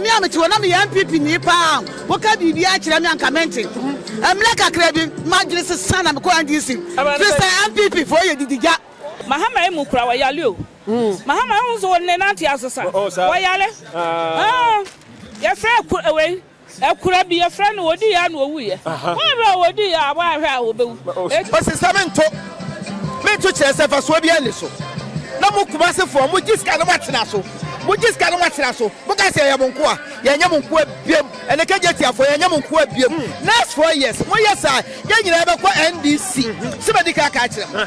Nka me a mete hɔ na meyɛ NPP ni paa a, woka biribiara kyerɛ me a nka mente. Mmerɛ kakra bi, m'adwene sesa na mekɔɔ NDC. Firi sɛ NPP foɔ yɛ didigya. Mahama emu kura wɔyale o. Mahama ehu so ne nante asesa. Wɔyale. Ah, yɛfrɛ ku wei akura bi yɛfrɛ no odi ya na owu yɛ. Wɔn a odi ya a wɔahwɛ a obewu. Ɔse sɛ mento mento kyerɛ sɛ mfasoɔ biara nni so na mo Kumasefoɔ mo gye sika no moatena so mo gye sika no moatena so moka sɛ yɛyɛ mo nkoa yɛnyɛ mo nkoa biam ɛne Kegyetiafoɔ yɛnyɛ mo nkoa biam next 4 years moyɛ saa yɛn nyinaa yɛbɛkɔ NDC sɛ madi kan aka akyerɛ mo.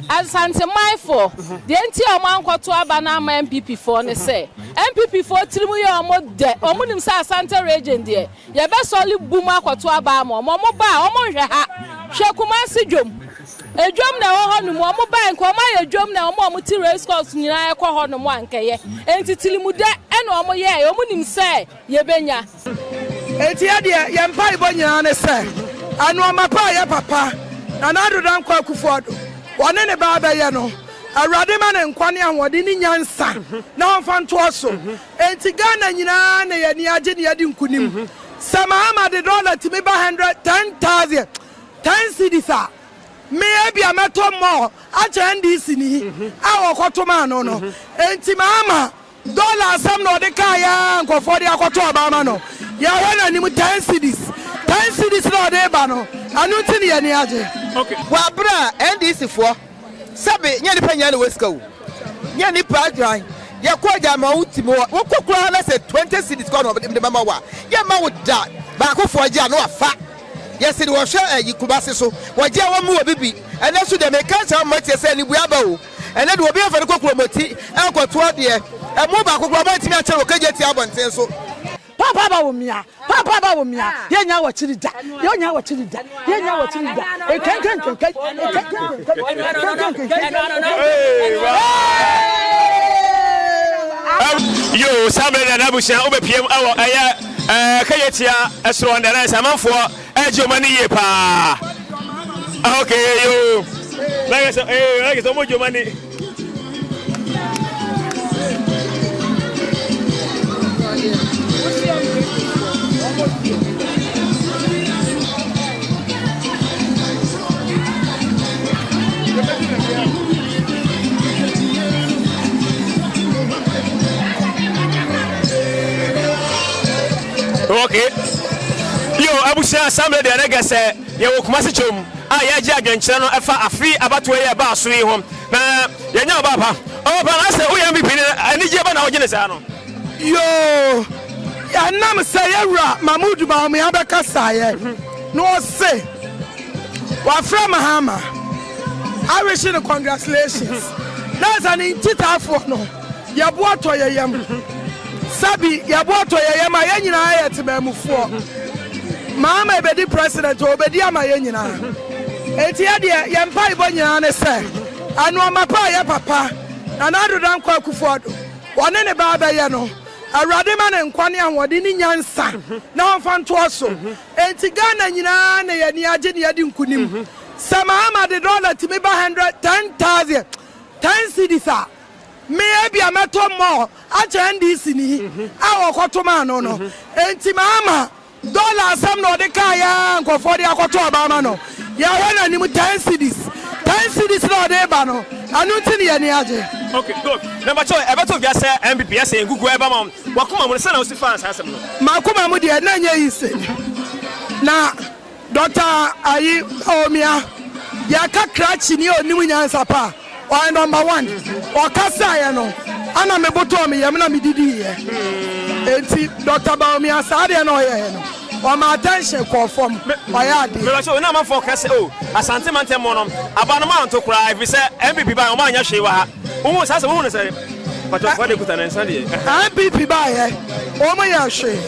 Asanteman foɔ, deɛ nti a wɔn ankɔto aba no amma NPP foɔ ne sɛ, NPP foɔ tirim yɛ wɔn dɛ, wɔn nim sɛ Asante region deɛ, yɛbɛsɔle bum akɔto aba ama wɔn, wɔn ba a, wɔn nhwɛ ha, hwɛ Kumasi dwom, edwom na ɛwɔ hɔ nom, wɔn bae nka wɔn ayɛ dwom na wɔn a wɔte race course nyinaa ɛkɔ hɔ nom a nkɛyɛ, enti tirimudɛ ɛna wɔn yɛɛ, wɔn nim sɛ yɛbɛnya. Enti yɛ deɛ, yɛn mpaebɔ nyinaa ne sɛ, nnoɔma pa a ɛyɛ papa Nana Addo Dankwa Akufo-Addo ɔne ne ba abɛyɛ no, Awurade ma no nkwa ne ahoɔden ne nyansa na ɔmfa ntoa so. Enti Ghana nyinaa na yɛn ani agye na yɛadi nkunim. Sɛ Mahama de dɔla tumi ba hundred, 10,000, ten cedis a, me ebia mɛtɔ more akyɛ NDC ni a ɔkɔto maa no no. Enti Mahama Dɔla asɛm na ɔde kaeɛ a nkurɔfoɔ de akɔto aba ama no. Yɛhwɛ n'anim, 10 cedis, 10 cedis na ɔde reba no, ɛno nti na yɛn ani agye. Wɔ abere a NDC foɔ sɛbe nyɛ nipa nyinaa na wɔ sika o, nyɛ nipa adwan yɛkɔ agya ma wo timi hɔ wokɔ koraa na sɛ 20 cedis kɔ na ɔde bɛma wo a yɛmma wo da baako foɔ gye a na wafa yɛse de wɔhwɛ ayi Kumasi so wɔgye a wɔmmu wɔ bibi ɛnɛ so deɛ meka nkyerɛ mo matie sɛ anibue aba o. Ɛnnɛ de, obi amfa ne kokuroboti ankɔto adeɛ. Ɛmo baako koraa, wɔantumi ankyɛ no wɔ Kejetia abɔnten so. Papa ba wo mia, papa ba wo mia, yɛ nya wɔ kyiri da, yɛ nya wɔ kyiri da, yɛ nya wɔ kyiri da. Ekenkenkenken, ekenkenkenken, ekenkenkenken. Yoo, saa mmerɛ deɛ n'abusua wobɛpiem wɔ ɛyɛ ɛɛ Kejetia ɛsoro hɔ deɛ na ɛsɛ amanfoɔ ɛgye wɔn ani yie paa. Okay, yoo. Na yɛ sɛ ee, na yɛ sɛ wɔn gye wɔn ani. Okay. Yo, abusua saa mmerɛ deɛ na gɛ sɛ yɛwɔ Kumasi kyɛm a yɛregye adwenkyerɛ no ɛfa afe abatoɔ yi a ɛbaa so yi ho na yɛnya ɔbaa pa. Ɔbaa pa na sɛ woyɛ MPP no anigyeɛ ba na wogye ne saa no. Yoo, ɛnam sɛ yɛwura Mahmood Bawumia bɛkasaeɛ na ɔse wafrɛ Mahama awihye no congratulations na sɛ ne nkyitaafoɔ no yɛboa tɔ yɛ yam sɛbi yɛboa tɔ yɛ yam a yɛn nyinaa yɛ temanmufoɔ. Mahama ebedi president a obedi ama yɛn nyinaa. Enti yɛ deɛ yɛn mpaebɔ nyinaa ne sɛ nnoɔma pa a ɛyɛ papa Nana Addo Dankwa Akufo-Addo ɔne ne ba abɛyɛ no, Awurade ma no nkwa ne ahoɔden ne nyansa na ɔmfa ntoa so. Enti Ghana nyinaa na yɛn ani agye na yɛadi nkunim. Sɛ Mahama de dɔla tumi ba hundred, 10,000, 10 cedis a, me ebia mɛtɔ more akyɛ NDC ni a ɔkɔto maa no no. Enti Mahama dɔla asɛm na ɔde kaeɛ a nkurɔfoɔ de akɔto aba ama no. Yɛhwɛ n'anim, 10 cedis, 10 cedis na ɔde reba no, ɛno nti na yɛn ani agye. Okay, good. Na mpakyɛw, ɛbɛto dwa sɛ NPP ɛsɛ nkukuo ɛba ma wakoma mu no, sɛn na wosi faa saa asɛm no? Makoma mu deɛ na ɛnyɛ easy na Dr. Ayi Bawumia yɛka krakye ni a onim nyansa pa a ɔyɛ number one. Ɔkasaeɛ no ana me botɔɔ me yam na medidiiɛ. Enti Dr. Bawumia saa deɛ na ɔyɛɛ no ɔma attention kɔɔ fam, ɔyɛ adeɛ. Mebakyɛw, na amanfoɔ ka sɛ oh, Asante mantam mu no aba no moanto koraa ɛfiri sɛ NPP baeɛ wɔn anyɛ hwee wɔ ha. Wohu saa asɛm, wohu no sɛn? Pakyɛw fa de kuta ne nsa deɛ. NPP baeɛ wɔn yɛ hwee,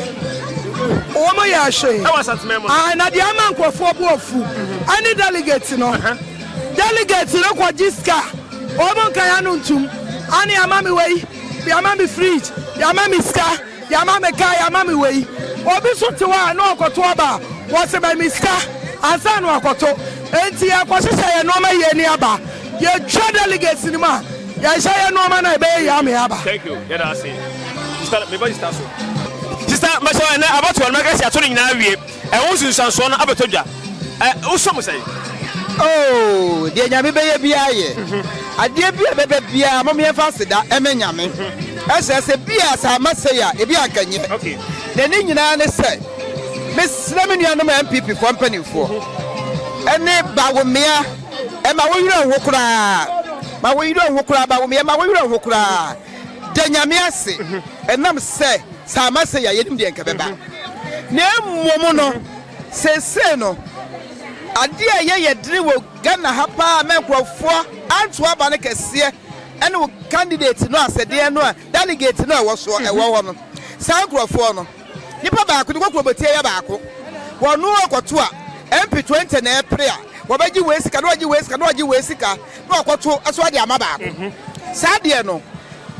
wɔn yɛ hwee. Ɛwɔ Asanteman mu no. Ah, na deɛ ama nkurɔfoɔ bo afu ɛne delegate no. Delegate no kɔgye sika, wɔn nka ya no ntum. Ane ama me wei, yɛama me fridge, yɛama me sika, yɛama me car, yɛama me wei. Obi nso te hɔ a na ɔkɔto aba a, wɔse bɛ me sika ansa na wakɔto. Enti yɛkɔhyehyɛ yɛn nneɛma yie ne aba. Yɛtwa delegates no mu a, yɛhyɛ yɛn nneɛma no a ɛbɛyɛ yie ama yɛaba. Thank you. Yɛda ase. Sister, meba sister so. Sister, Ɛnɛ abatoɔ no mɛka sɛ ato no nyinaa awie. Ɛho nsunsuansoɔ no abɛtɔ dwa. Ɛ, wosɔ mu sɛn? Oh, deɛ Nyame bɛyɛ biara yɛ. Adeɛ bi a ɛbɛba biara, mom yɛmfa aseda ɛmɛ Nyame. Ɛsɛ sɛ bi a sɛ ama sei a, ebi anka nyɛ. Na ne nyinaa ne sɛ, mesrɛ me nuanom NPP foɔ mpanimfoɔ, ɛne Bawumia, ɛma wo werɛ nho koraa, ma wo werɛ nho koraa, Bawumia, ma wo werɛ nho koraa. Da Nyame ase, ɛnam sɛ sɛ ama sei a, yɛnim deɛ nka ɛbɛba. Na mmom no, seesei no, adeɛ a ɛyɛ yɛ dene wɔ Ghana ha paa ma nkurɔfoɔ anto aba no kɛseɛ ɛne wo candidate no asɛdeɛ no a delegate no a ɛwɔ soɔ ɛwɔ hɔ no, saa nkurɔfoɔ no, nipa baako ne kokurobotie yɛ baako, wɔno akɔto a MP 20 na ɛpere a wɔbɛgye wei sika na wɔgye wei sika na wɔgye wei sika na wɔakɔto ɛso ade ama baako. Saa deɛ no,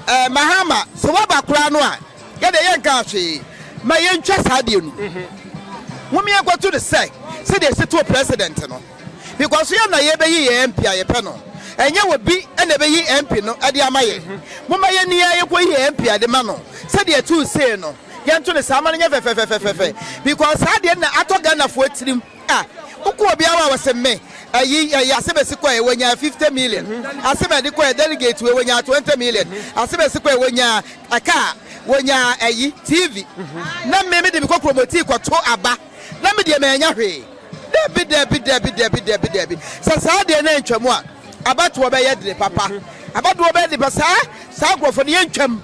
eh, Mahama, sɛ woaba koraa no a, Yɛ deɛ yɛnkaa hwee. Ma yɛntwa saa deɛ no mu. Mom yɛnkɔto no sɛ sɛdeɛ yɛsi too president no. Because yɛn na yɛbɛyi yɛn MP a yɛpɛ no. Ɛnyɛ obi na ɛbɛyi MP no de ama yɛn. Momma yɛn ara yɛnkɔyi yɛn MP de ma no. Sɛdeɛ yɛtoo sei no, yɛnto no saa ma no nyɛ fɛfɛfɛfɛfɛ. Because saa deɛ no na atɔ Ghanafoɔ tirim. Ah wokɔ obi awa wɔse me ayi ayi asem esi kɔɛ wɔnyaa 50 million asem ɛde kɔɛ delegate wei wɔnyaa 20 million asem esi kɔɛ wɔnyaa car wɔnyaa ayi TV na me me de me kokromoti kɔto aba na me deɛ manya hwee dabi dabi dabi dabi dabi dabi sɛ saa deɛ na ntwam a abatoɔ bɛyɛ dene papa abatoɔ bɛyɛ dene pa saa saa nkurɔfoɔ no yɛntwam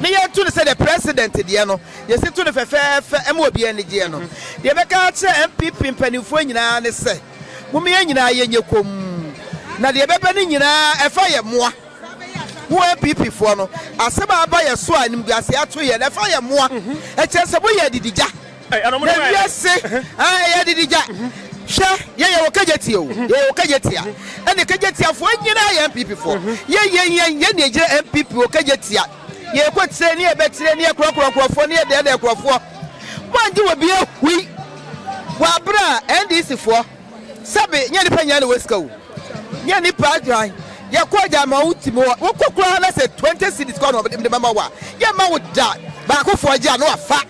ne yɛnto no sɛ deɛ president deɛ no Yɛsi to no fɛfɛɛfɛ ma obiara ani gyeɛ no, deɛ yɛbɛka akyerɛ NPP mpanimfoɔ nyinaa ne sɛ, mom yɛn nyinaa yɛnyɛ komm, na deɛ ɛbɛba no nyinaa ɛfa yɛn mmoa. Mo NPP foɔ no, asɛm a aba yɛn so a animguaseɛ ato yɛn no, ɛfa yɛn mmoa. Ɛkyerɛ sɛ moyɛ adidigya. Na wiase, ɛyɛ adidigya. Hwɛ, yɛn yɛwɔ Kagyatia o, yɛwɔ Kagyatia. Ɛne Kagyatiafoɔ nyinaa yɛ NPP foɔ. Yɛn yɛn yɛn yɛn na yɛgyina NPP wɔ Kagyatia. Yɛkɔ tire ne yɛbɛtire ne yɛkorɔkorɔ nkurɔfoɔ ne yɛdɛɛdɛɛ nkurɔfoɔ. Moangye obi ahui wɔ aberɛ a NDC foɔ sɛbe nyɛ nipa nyinaa na ɛwɔ sika o. Nyɛ nipa adwan. Yɛkɔ agya ma wo timi hɔ. Wokɔ koraa na sɛ 20 cedis koraa na wɔde bɛma wo a, yɛmma wo da. Baakofoɔ gye a na wafa.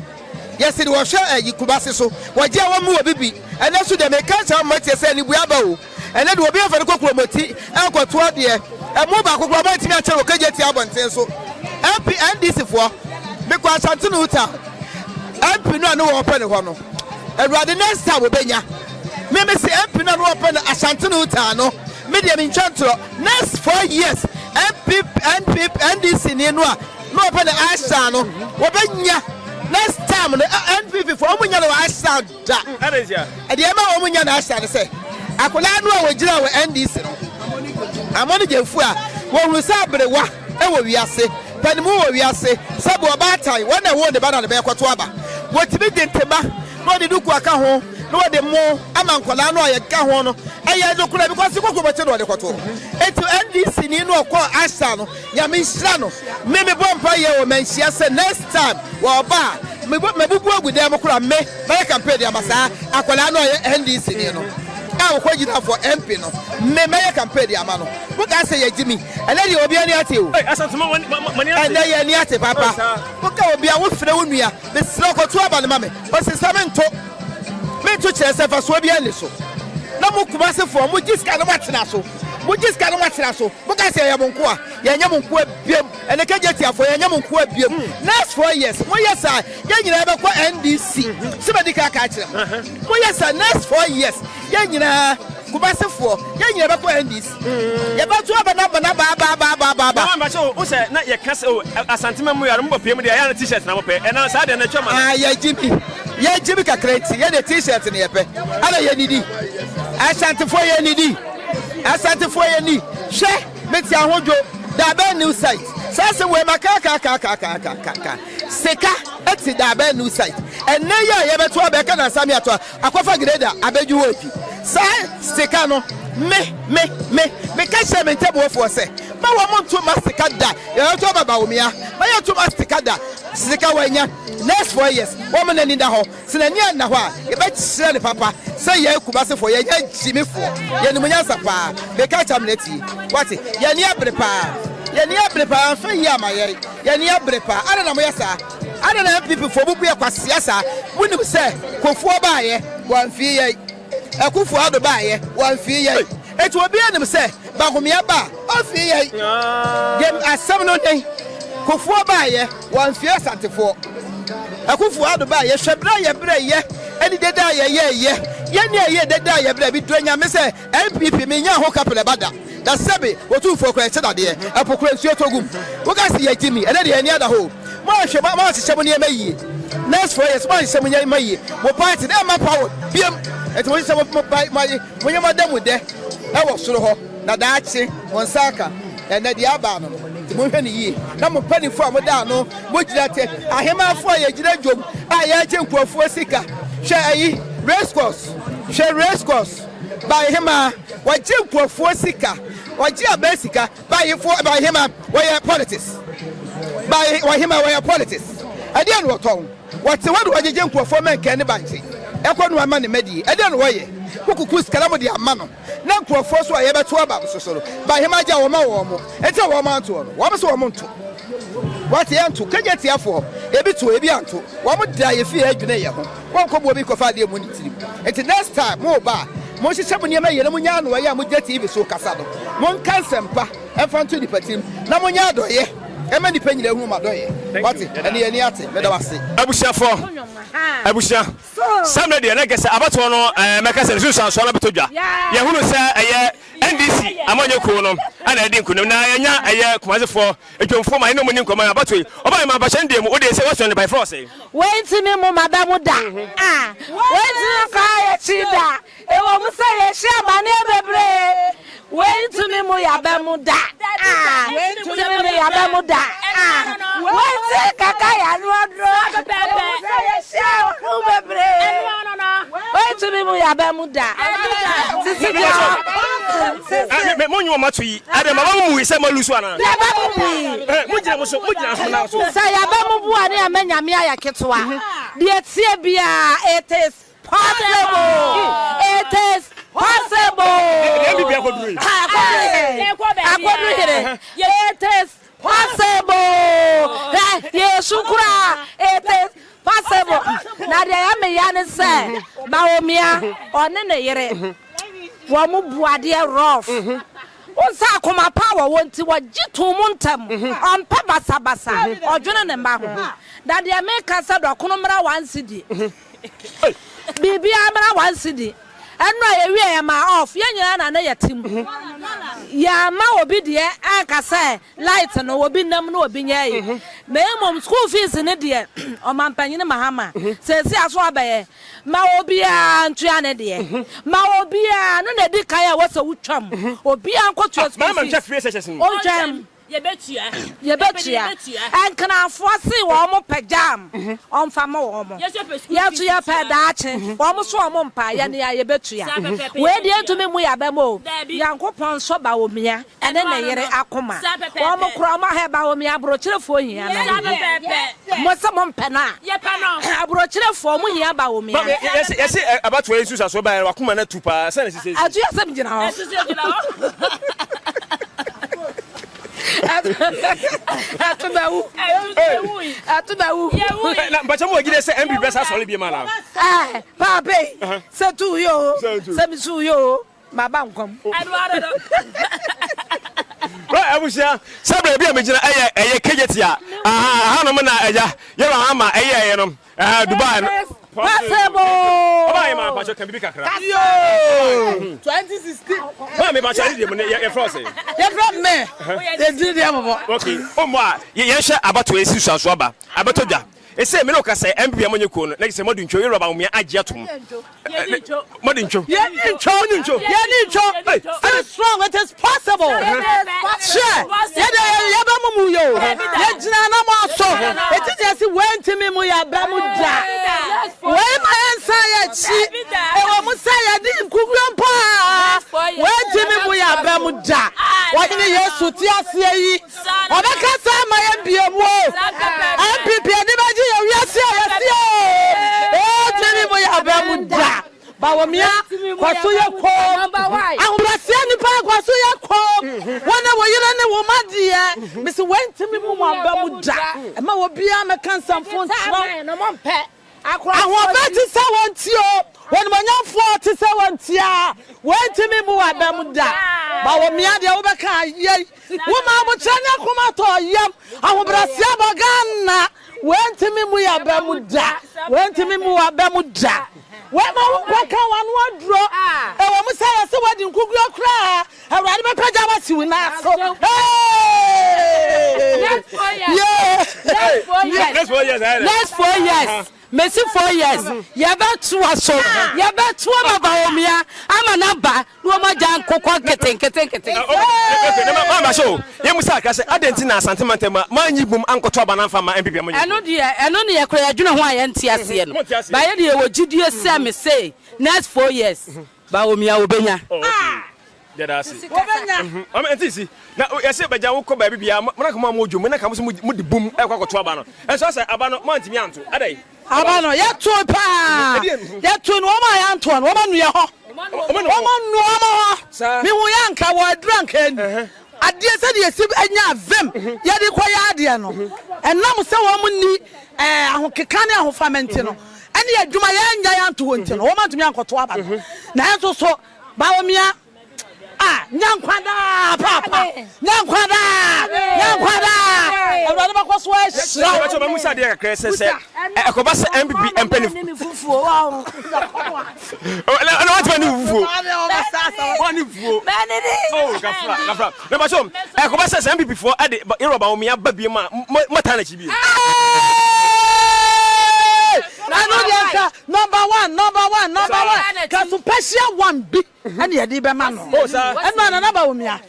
Yɛse de wɔhwɛ ayi Kumasi so. Wɔgye a wɔmmu obi bi. Ɛnɛ nso deɛ meka kyerɛ mo moatie sɛ anibue aba o. Ɛnnɛ de obi afa no kokuromoti rekɔto adeɛ. Ɛmo baako koraa wɔantumi ankyɛ no wɔ Kejetia abɔnten so. MP, NDC foɔ, mekɔ Ashanti New Town. MP no a ne wɔpɛ no hɔ no, Awurade next time wɔbɛnya. Me mese MP no a ne wɔpɛ no Ashanti New Town no, me deɛ mentwa ntorɔ. Next 4 years, MP, NP, NDC ni no a ne wɔpɛ no Ashtown no, wɔbɛnya. Next time no, NPP foɔ, wɔn nya no wɔ Ashtown da. Deɛ ɛma wɔn nya n'asa ne sɛ, akwadaa no a wɔgyina wɔ NDC no, Amon Gyamfua a wɔhunu sɛ aberewa wɔ wiase, panimu wɔ wiase, sɛbi ɔbaatan, wɔn na ɛwoo ne ba na ne ba ɛkɔto aba. Wɔtumi de ntoma na wɔde duku aka ho na wɔde mo ama nkwadaa no a yɛka ho no, ɛyɛ nokorɛ because koko bɛte na wɔde kɔto. Enti NDC ni no ɔkɔɔ asa no, Nyame nhyira no. Me mebɔ mpaeɛ wɔ manhyia sɛ next time wɔba a, mɛbubu agu dan mu koraa me mɛyɛ campaign de ama saa akwadaa no a ɔyɛ NDC ni no a ɔkɔ gyina for MP no, me mɛyɛ campaign de ama no. Mo kaa sɛ yɛgye mi, ɛnɛ deɛ obi ani ate o. Ɛnɛ yɛ ani ate papa. Woka obi a wofrɛ wo nua, mesrɛ wo kɔto aba no ma me. Ɔse sɛ mento, mento kyerɛ sɛ mfasoɔ biara nni so. Na mo Kumasefoɔ mo gye sika no moatena so, mo gye sika no moatena so. Mo ka sɛ yɛyɛ mo nkoa, yɛnyɛ mo nkoa biom. Ɛnɛ Kegyetiafoɔ yɛnyɛ mo nkoa biom. Next 4 years moyɛ saa yɛn nyinaa yɛbɛkɔ NDC. Sɛ madi kan aka akyerɛ mo. Moyɛ saa next 4 years yɛn nyinaa Kumasefoɔ yɛn nyinaa yɛbɛkɔ NDC. Yɛbɛto aba no aba no aba aba aba aba aba aba. Mama mpakyɛ wo sɛ na yɛka sɛ o Asantema mu yare mo bɔ pie mu deɛ ɛyɛ a na t-shirt na mopɛ ɛna saa deɛ na atwa ma no. Ah yɛgye bi yɛgye bi kakra nti yɛde t-shirt na yɛpɛ ɛna yɛnidi Asantefoɔ yɛnidi Asantefoɔ yɛni hwɛ mete ahodwo Daabɛn new site saa asɛm wei maka aka aka aka aka aka aka aka sika ɛte Daabɛn new site ɛnɛ yi a yɛbɛto aba ɛka nansa me ato akɔfa grader abɛdwi hɔ adi saa sika no me me me meka kyerɛ me ntamuofoɔ sɛ ma wɔn nto ma sika da yɛbɛto aba Bawumia ma yɛnto ma sika da sika wanya next 4 years wɔn n'ani da hɔ. Sɛ n'ani anna hɔ a, yɛbɛkyerɛ no papa sɛ yɛn Kumasefoɔ, yɛnyɛ gyimifoɔ. Yɛnim nyansa paa. Meka akyerɛ Aminati, woate? Yɛn ani abere paa. Yɛn ani abere paa, amfa yie amma yɛn. Yɛn ani abere paa. Adɛn na moyɛ saa? Adɛn na NPP foɔ mobu yɛ kwasea saa? Monim sɛ Kofoɔ baeɛ, wɔamfii yɛn. Akufo Addo baeɛ, wɔamfii yɛn. Enti obiara nim sɛ Bawumia ba a, ɔmfii yɛn. Deɛ asɛm no ne, Kofoɔ baeɛ, wɔamfii Asantefoɔ. Akufo Addo baeɛ, hwɛ berɛ a yɛbrɛeɛ ne dede a yɛyɛeɛ. Yɛn a yɛyɛɛ dede a yɛbrɛɛ, medɔ Nyame sɛ NPP menyaa ho kapene ba da. Na sɛbe Otumfoɔ koraa ɛkyɛ dadeɛ, ɛpo koraa nsuo tɔ gu mu. Woka se yɛgye mi, ɛnɛ deɛ yɛn ani ada hɔ o. Moanhwɛ, moanhyehyɛ mo nneɛma yie. Next 4 years, moanhyehyɛ mo nneɛma yie. Mo party no ɛmma power biam. Enti monhyehyɛ mo, mo, mo, monyɛ mo adanmudɛ ɛwɔ soro hɔ, na daakye mo nsa aka. Ɛnɛ deɛ aba ano no, nti monhwɛ no yie. Na mo mpanimfoɔ a moda ano, mogyina te, ahemaafoɔ a yɛgyina dwom a yɛregye nkurɔfoɔ sika. Hwɛ ayi, race course, hwɛ race course, Bahemaa, wɔgye nkurɔfoɔ sika, wɔgye aban sika. Bahefoɔ, Bahema, wɔyɛ politics. Bahe, Ɔhema, wɔyɛ politics. Ɛdeɛn na wɔtɔn? Wɔte hɔ na wɔgyegye nkurɔfoɔ mɛnkɛn ne bankye ɛkɔ noa ma ne mma die. Ɛdeɛn na wɔyɛ? Mokuku sika na mode ama no. Na nkurɔfoɔ nso a yɛbɛto aba nso so no, Bahema gya wɔma wɔn. Enti na wɔn antoɔ no. Wɔn nso wɔn nto. Wɔate yɛnto. Kegyetiafoɔ, ebi to, ebi anto. Wɔn da yɛ fie dwene yɛ ho. Wɔnkɔ boɔ bi nkɔfa adeɛ mmu ne tirim. Nti next time moreba a, monhyehyɛ mo nneɛma yie na monyɛ anoɔyɛ a mogyina TV so kasa no. Monka nsɛmpa mfa nto nnipa tirim na monyɛ adɔeɛ mma nnipa nyinaa nhunu mo adɔeɛ. Wate? Ɛnne yɛn ani ate. Meda wo ase. Abusuafoɔ, abusua, saa mmerɛ deɛ na nka sɛ abatoɔ no ɛɛ mɛka sɛ ne sunsuansoɔ no abɛtɔ dwa. Yɛhunu sɛ ɛyɛ NDC amanyɔ kuo no ɛna ɛdi nkunim na yɛnya ɛyɛ Kumasefoɔ Dwomfoɔ ma yɛne ɔmo nni nkɔmmɔ abatoɔ yi. Ɔbaa yɛ ma abahyɛ no deɛ mu, wo deɛ sɛ woasua no by force. Wei ntumi mmu m'aba mu da, ah, Wei ntumi mfa y'akyi da, Ɛwɔ mu sɛ yɛhyia amaneɛ bebree, Wei ntumi mmu y'aba mu da, ah, Ntumi mmu y'aba mu da, ah, Wei nti kaka y'ano aduro, Ɛwɔ mu sɛ yɛhyia ɔhaw bebree, Wei ntumi mmu y'aba mu da, Sisi deɛ ɔ, sisi. Me mo nyi wɔn ato yi, ɛdɛ ma ba mu yi sɛ mo alusu anaa? Yaba mu bui. Eh, mo gyina mo so, mo gyina so na so. Sɛ yaba mu bu a ne ama Nyame ayɛ ketewa. Deɛ ɛteɛ biara, it is possible. It is possible. Deɛ NPP akɔduru yi. Akɔduru he. Akɔduru he. It is possible. Hwɛ, yɛsu koraa. It is possible. Na deɛ ɛyɛ me ya ne sɛ, Bawumia, ɔne ne yere, wɔn bu adeɛ rough. Wohu sɛ akoma pa a wɔwɔ nti, wɔgye too mu ntɛm. Ɔmpɛ basabasa. Ɔdwene ne mma ho. Na deɛ meka sɛ dɔkono mmra one cedi. Biribiara mmra one cedi. Ɛno a yɛwie yɛmaa off. Yɛn nyinaa na na yɛte mu. Yɛamma obi deɛ anka sɛ light no obi nam na obi nyɛ ayi. Na mmom school fees no deɛ Ɔmampanyini Mahama seesei aso abɛyɛ. Ma obiara ntua ne deɛ. Ma obiara, no na ɛdi kan a ɛwɔ sɛ wotwam. Obiara nkɔtua school fees. Ɔntwam. Yɛbɛtua. Nkenafoɔ se wɔn pɛ jam, ɔmfa ma wɔn. Yɛn nso yɛpɛ daakye, wɔn nso wɔn mpa, yɛn nea yɛbɛtua. Wei deɛ ɛntumi mmu yɛn abam o. Nyankopɔn nsɔ Bawumia ne ne yere akoma. Wɔn koraa wɔn ahɛ Bawumia, aburokyerefoɔ hia no. Mo se mo mpɛ no a, aburokyerefoɔ mo hia Bawumia. Yɛse abatoɔ yi nsusuasoɔ baeɛ no wakoma no atu paa sɛn na ɛsɛ sɛ ɛsi? Atu asɛm gyina hɔ. Atu bɛwu. Atu bɛwu. Na mpakyɛ mo wɔ gyidie sɛ MP bɛsa asɔre biem anaa? Ɛɛ paapa yi sɛ tu yɛ o sɛ mi su yɛ o maba nkwa mu. Right, abusua, sɛ baabi a megyina ɛyɛ ɛyɛ KJT a, aha, ahanom na ɛya, yɛwɔ ha ma ɛyɛ ɛyɛ no, ɛha Dubai no. Possible. Ɔba yɛ maa mpakyɛ ka bibi kakra. Yoo, 2016. Maa mi mpakyɛ ɛne deɛ mu ne yɛ frɛ ɔsɛ. Yɛ frɛ mɛ, yɛ diri deɛ mɔbɔ. Okay, ɔmmɔ a yɛnhwɛ abatoɔ esi suanso aba, abɛtɔ dwa. Ese me ne wo kasa yi, NPP amanyɛ kuo no, na kyesɛ moadi ntwo, Yɛwura Bawumia agye atom. Yɛdi ntwo. Moadi ntwo. Yɛdi ntwo. Modi ntwo. Yɛdi ntwo. Still strong, it is possible. Hwɛ, yɛde yɛbɛ mu mu yɛ o. Yɛgyina na mo aso. Eti deɛ si wei ntumi mu yɛbɛ mu da. Wei ma yɛn nsa yɛ akyi. Ɛwɔ mu sɛ yɛde nkuguo mpo a, wei ntumi mu yɛbɛ mu da. Ɔhene Yesu te aseɛ yi. Ɔbɛkasa ama yɛn biom o. NPP ani bɛgye yɛn wiase a yɛte o. Ee tumi mu yɛ aba mu da. Bawumia kɔ so yɛ komm. Ahobrɛaseɛ nipa kɔ so yɛ komm. Wo ne wo yere ne wo mma deɛ, mese wɔntumi mmu mo aba mu da. Mma obiara mmɛka nsɛmfo nkyerɛ wo. Ahoɔfɛ te sɛ wɔn ti o, Onimuonyamfoɔ te sɛ wɔn ti a, wɔntumi mmu w'aba mu da. Bawumia deɛ wobɛka ayɛ yi, woma abokyerɛ ne akoma tɔ yam. Ahobrɛaseɛ bɔ Ghana, wɔntumi mmu y'aba mu da. Wɔntumi mmu w'aba mu da. Wɔma wo nkwa ka w'ano aduro. Ɛwɔ mu sɛ yɛse woadi nkuguo koraa, Awurade bɛpagya wo asi wo nan so. Next 4 years, mesi 4 years, yɛbɛtoa so, yɛbɛtoa ma Bawumia ama n'aba na wɔn agya nkokɔ nketenkete. Mama so yɛn mu sɛ akra sɛ adɛn nti na Asante mantam a moanyi bom ankɔto aba no amfa ma NPP amanyɔkuo? Ɛno deɛ, ɛno ne yɛkora yɛdwene ho a yɛnte aseɛ no. Monte aseɛ. Ba yɛ deɛ yɛwɔ gyidie sɛ me se next 4 years Bawumia wɔbɛnya. Oh, okay. Yɛda ase. Mama ɛnti si na yɛsɛ bɛgya wokɔ baabi biara mo na kama mo dwom mo na kama so mo de bum ɛkɔ akɔto aba no ɛnso asɛ aba no moantumi anto adɛn? Aba no yɛtoo paa, yɛtoo no, wɔn a yɛantoɔ no wɔn anu yɛ hɔ, wɔn anu wɔn hɔ. Mehu yɛ anka wɔ aduru anka ani adeɛ sɛdeɛ yɛsi nya vim yɛde kɔyɛ adeɛ no, ɛnam sɛ wɔn nni ahokeka ne ahofama nti no, ɛne adwuma yɛanya yɛanto hɔ nti no, wɔn antumi ankɔto aba no. Nanso so Bawumia a nya nkwa daa paapa, nya nkwa daa, nya nkwa daa, Awurade bɛkɔ so ahyira wo. Ɛbɛkyɛ ɔbɛmu sɛ adeɛ kakra sɛ sɛ ɛkɔba sɛ NPP mpanyinfo ɛna wɔn ti ma ne fufuo wɔn ne fufuo oh gafra gafra na bàtɛ ɛkɔba sɛ sɛ NPP foɔ ɛde yɛrɛ Bawumia ba bie mu a mo mo taa n'akyi bie. Ɛno deɛ nka number one, number one, number one, ka special one bi ɛne yɛde bɛma no. Ɛno a Nana Bawumia,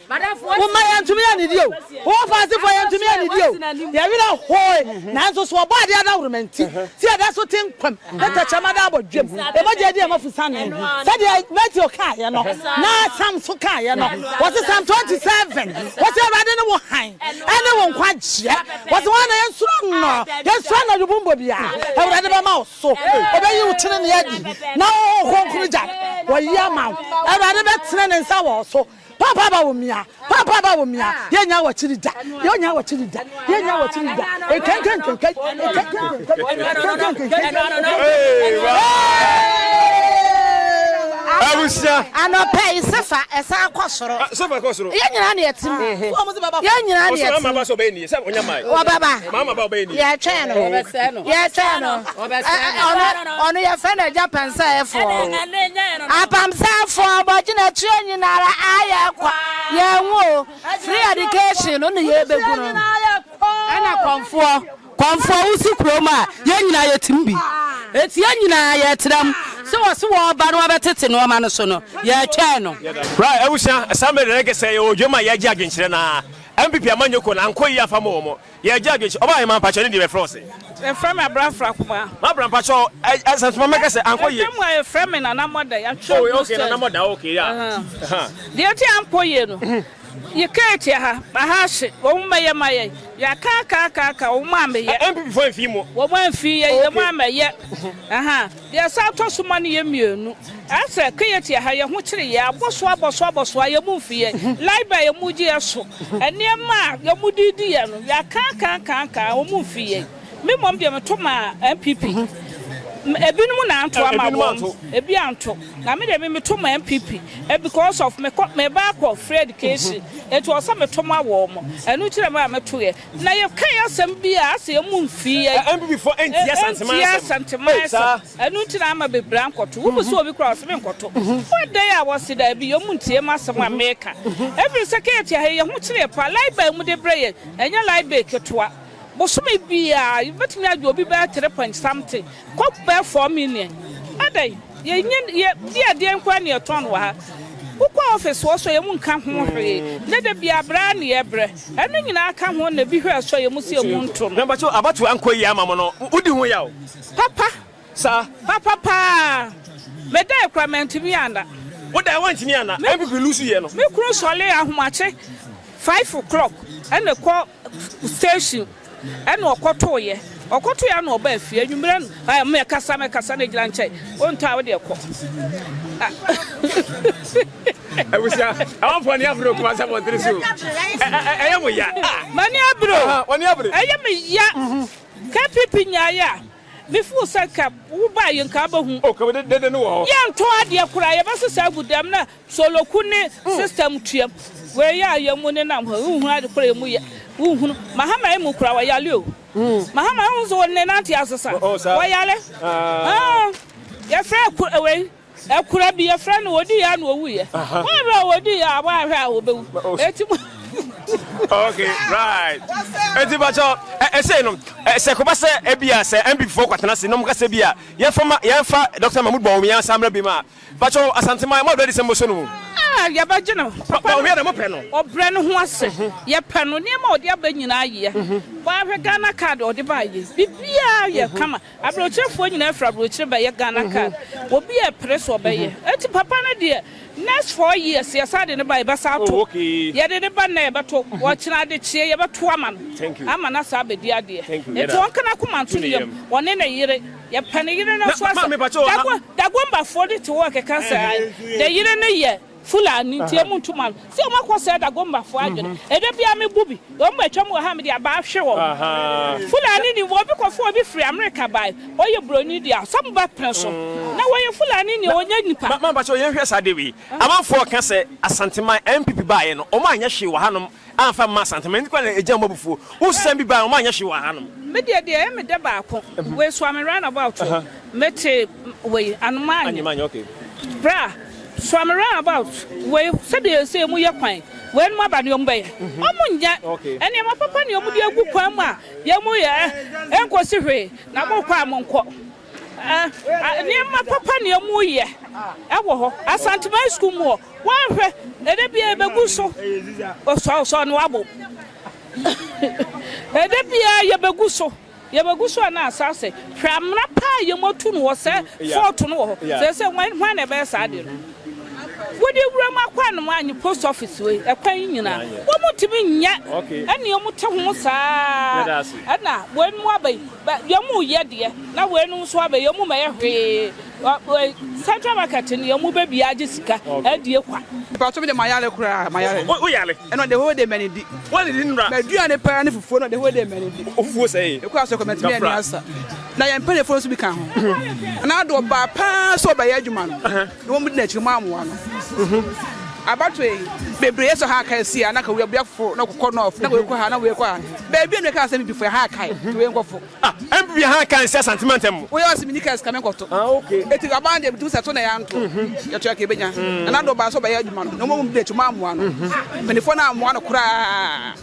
wo mma yɛntumi annidi o, wo wɔfaasefoɔ yɛntumi annidi o, yɛwerɛ hoe, nanso so ɔbɔ adeɛ adaworoma nti, sɛ yɛda so te nkwam ne tɛkyerɛma da abɔ dwam, yɛbɛgye adi ama fusane, sɛdeɛ Matthew kaeɛ no, na Sam nso kaeɛ no, wɔse Psalm 27, wɔse Awurade ne wo hann ɛne wo nkwagyeɛ, wɔse wɔn na yɛnsuro no, yɛnsuro anadwo bumbɔ biara, Awurade bɛma wo so, ɔbɛyi wo tenenee adi, na wo Honhom Kronkron gya wɔyi ama wo, Awurade bɛtene ne nsa wɔ wo so, Papa Bawumia, Papa Bawumia, yɛnnya w'akyiri da, yɛnnya w'akyiri da, yɛnnya w'akyiri da, nkenkenkenken, nkenkenkenken, nkenkenkenken. Abusua. Anɔpa yi sefa ɛsan kɔ soro. Sefa kɔ soro. Yɛn nyinaa na yɛte mu. Yɛn nyinaa na yɛte mu. Ɔsɛ mama ba sɛ ɔbɛyɛ nie sɛ ɔnya maa yi. Wɔbɛba. Mama ba ɔbɛyɛ nie. Yɛtwɛn no. Yɛtwɛn no. Ɔno yɛfrɛ no agya pansɛɛfoɔ. Apamsɛfoɔ bɔgyina tuo nyinara ayɛ kwa. Yɛn wo free education no na yɛbɛgu no. Ɛna kɔnfoɔ kɔnfoɔ wosi kurom a yɛn nyinaa yɛtim bi eti yɛn nyinaa yɛtena sɛ wɔsi wɔɔba no wɔbɛtete nneɛma no so no yɛtwɛn no. Right, abusua, saa mmerɛ deɛ sɛ yɛwɔ dwam a yɛgye adwenkyerɛ na NPP amanyɔkuo no ankɔ yie afa ma wɔn. Yɛgye adwenkyerɛ. Ɔbaa yɛ ma mpakyɛ ne deɛ bɛfrɛ wo se. Yɛfrɛ me Abrafra Kuma. Mabra mpakyɛ ɛsɛntoma mɛka sɛ ankɔ yie. Ɛdɛm a yɛfrɛ me Nana Mɔda yɛatwerɛ Oh, okay, Nana Mɔda, okay, yeah. Deɛ nti ankɔ yie no, yɛkaa tia ha, aha ahye, wɔn mɛyɛ ma yɛ, yɛaka aka aka aka, wɔn amɛyɛ. NPP fo amfi mu. Wɔn amfi yɛ, wɔn amɛyɛ. Deɛ ɛsan tɔ so ma no yɛ mmienu, asɛ keyetia ha yɛn ho kyere yɛ, abɔsoɔ abɔsoɔ abɔsoɔ a yɛn mu mfi yɛ, library a yɛn mu gye yɛ so, nneɛma a yɛn mu de di yɛ no, yɛaka aka aka aka wɔn mu mfi yɛ. Me mmom deɛ meto maa NPP. Ebinom na anto ama wɔn, ebi anto. Na me deɛ me meto ma NPP because of mekɔ meba akɔ free education, eti wɔ sɛ meto ma wɔn. Ɛno nti na me a meto yɛ. Na yɛka yɛ asɛm bi a asɛ yɛn mu mfi yɛ. NPP foɔ ntie Asanteman asɛm. Ntie Asanteman asɛm. Ɛno nti na ama bebree ankɔto. Wobu sɛ obi koraa ɔse menkɔto. Wɔdɛn a wɔse daabi yɛn mu ntie m'asɛm a meka. Ɛfiri sɛ Ketia ha yi yɛn ho kyere yɛ paa. Light bill mu de brɛ yɛn ɛnyɛ light bill ketewa. Bosome biara yɛbɛtumi agye obi bɛyɛ three point something kɔ bɛyɛ 4 million. Adɛn? Yɛnyɛ yɛ di adeɛ nkoa ne yɛtɔn wɔ ha. Wokɔ office hɔ so yɛn mu nka ho hwee. Ne de bia brɛ ne yɛbrɛ. Ɛno nyinaa ka ho na ebi hwɛ so yɛn mu si emu nto no. Na mpakyɛ abatoɔ ankɔ yie ama mo no, wodi ho yaw? Papa. Saa. Papa paa. Medae koraa mantumi anna. Wodae woantumi anna? NPP lose yɛ no. Me kunu sɔre ahomakye 5 o'clock ɛna kɔ station ɛna ɔkɔtoeɛ. Ɔkɔtoeɛ ara na ɔbaa fie. Anwummerɛ no, ɛɛ, mɛkasa, mɛkasa na gyina nkyɛn. Wontɔ a, wo deɛ kɔ. Abusua, amanfoɔ ani abere o Kumasi abɔntene so o. Ɛyɛ mo ya. M'ani abere o. W'ani abere. Ɛyɛ me ya. KPP nyaeɛ a, me feel sɛ nka wo baeɛ nka wobɛhu. Oh, ka dede no wɔ hɔ. Yɛntɔn adeɛ koraa, yɛbɛsesa agu dɛm na Soloku ne system tuam. Wei yɛ a yɛn mu nenam hɔ, wonhunu ade koro a emu yɛ, wonhunu. Mahama yi mu koraa wɔyale o. Mahama wohu sɛ wɔn ne nante asesa, wɔyale. Ah, yɛfrɛ akura wei, akura bi yɛfrɛ no wɔdi yɛ a na ɔwuiɛ. Wɔahwɛ a wɔdi yɛ a wɔahwɛ a wɔbɛwu. Eti mo. Okay, right. Eti bakyɛ ɛsɛ no sɛ kɔba sɛ ebi a sɛ MPP foɔ kɔtena ase na wɔn kasa bi a yɛnfa ma yɛnfa Dr. Mahmoud Bawumia nsa mmra bi mu a Pakyɛw Asanteman mo abrɛ de sɛ mo so no mu. Ah yɛbɛgye no papa no Bawumia na mo pɛ no. Ɔbrɛ ne ho ase yɛpɛ no nneɛma a ɔde aba nyinaa yɛ waa hwɛ Ghana card a ɔde baa yɛ biribiara yɛ kama abrɔkyirefoɔ nyinaa firi abrɔkyire bɛyɛ Ghana card obi a ɛpere so ɔbɛyɛ eti papa no deɛ next 4 years yɛsan de no ba yɛbɛsan ato Oh okay. yɛde no ba nnɛ yɛbɛto ɔkyena adekyeɛ yɛbɛto ama no Thank you. ama no asan abɛdi adeɛ Thank you eti yɛda ɔnka n'akoma nto to ne ne yam yam. ɔne ne yere Yɛpɛ ne yere no Na nso asɛm. maame pakyɛ o. Dago Dagombafoɔ no te hɔ rekeka sɛ ae ne yere no yɛ Fulani nti emu nto ma no. Sɛ wɔn akɔ sɛe Dagombafoɔ adwene. Ɛda biara me bu bi. Wɔn bɛtwam wɔ ha a mede abaa hwe wɔn. Fulani ni obi kɔfa obi firi Amerika bae ɔyɛ broni deɛ a sɛ mo bɛ pene so. Na wɔyɛ Fulani ni ɔnyɛ nipa. Maame pakyɛ o yɛnhwɛ saa ade wei. Amanfoɔ reka sɛ Asanteman NPP baeɛ no wɔn anyɛ hwee wɔ hanom amfa mma Asanteman nti koraa na egya wɔn abufuo. Wo sɛm bi bae wɔn anyɛ hwee wɔ hanom. Me deɛ deɛ ɛyɛ me dɛ baako wei soa me round about o me te wei anoma anye bra soa me round about wei sɛdeɛ ɛsɛ emu yɛ kwan wei nom aba ne ɔmo bɛyɛ ɔmo nyɛ nneɛma papa ne ɔmo de agu kwan mu a yɛ mu yɛ ɛnkosi hwee na mo kɔ a mo nkɔ nneɛma papa ne ɔmo yɛ ɛwɔ hɔ Asanteman school mu hɔ wɔnhwɛ ɛdɛ bia ɛbɛgu so ɔsɔ ɔsɔ no abo. Ɛda biara yɛbɛgu so, yɛbɛgu so anaa asaase. Hwɛ amena paa a yɛatu no wɔ sɛ fɔɔto no wɔ hɔ. Seesei hwan hwan na ɛbɛyɛ saa adeɛ no? Wode wuram akɔ anom anyi post office wei, ɛkwan yi nyinaa. Wɔntumi nyɛ. Ɛnneɛ wɔte ho saa ara. Ɛna weinom aba yi, wɔreyɛ deɛ, na weinom nso aba yi, wɔmmɛyɛ hwee. Central market no yɛn mo bɛ bia agye sika adie kwa. Mpatsɔ mi de ma yare koraa ma yare. Wo yare. Ɛna the whole day mɛ ni di. Wo ni di nra. Mɛ duane paa ne fufuo na the whole day mɛ ni di. O fufuo sɛ ye. Ekɔ asɔ kɔ mɛ tumi ɛni asa. Na yɛn mpanyinfoɔ nso bi ka ho. Ɛna ado ɔbaa paa sɛ ɔbɛyɛ adwuma no. Na wɔn di n'akyiri mo amoa no. Abato yi bebree yɛ sɛ ha aka esi a na ka wia bia fo na kɔkɔ nɔf na wei kɔ ha na wei kɔ ha. Baabi a na ɛka asɛm bi fo yɛ ha aka yi wei nkɔfo. Ah MPP ha kan sɛ Asante mantam mu. Woyɛ ɔse menni kaa sika menkɔto. Ah okay. Eti aban deɛ metumi sɛ to na yɛanto. Yɛto a ka yɛbɛnya. Nana Addo baa sɛ ɔbɛyɛ adwuma no na wɔn de akyi wɔn ammoa no. Mpanimfoɔ no ammoa no koraa.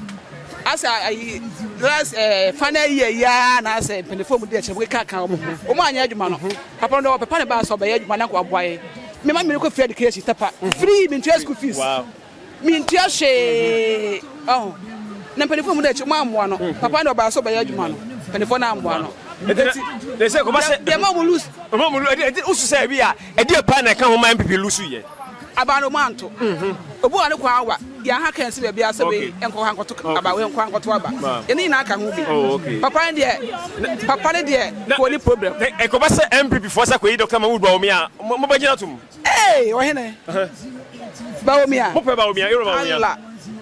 Asɛ ayi last eh, final year yi ara na asɛ mpanimfoɔ mu de akyi wɔn keka ka wɔn ho. Wɔn anyɛ adwuma no. Papa no deɛ ɔpepa ne baa sɛ ɔbɛyɛ adwuma na nka waboa yɛn. Me ma mene kɔ free education tapa. Free mentua school fees. Wow. Mentua hwee ɔho. Na mpanimfoɔ mu no akyi wɔn ammoa no. Papa no ɔbaa sɛ ɔbɛyɛ adwuma no. Mpanimfoɔ no ammoa no. Eti na sɛ kɔba sɛ deɛ ma wɔn lose. Wɔn mu lose eti wosu sɛ ebi a ɛdeɛ paa na ɛka ho ma NPP lose yɛ. Aba no wɔn anto. Obi wɔ ne kwan awa yɛn ha kan si baabi a sɛ wei nkɔ ha nkɔto aba wei nkɔ ha nkɔto aba. Yɛn ne nyinaa ka ho bi. Papa no deɛ papa no deɛ kò ni problem. Ɛkɔba sɛ NPP foɔ sɛ kɔyi Dr. Mahmood Bawumia a mo bɛgyina tom. Ee, ɔhene. Bawumia. Mo pɛ Bawumia, Yoro Bawumia. Allah.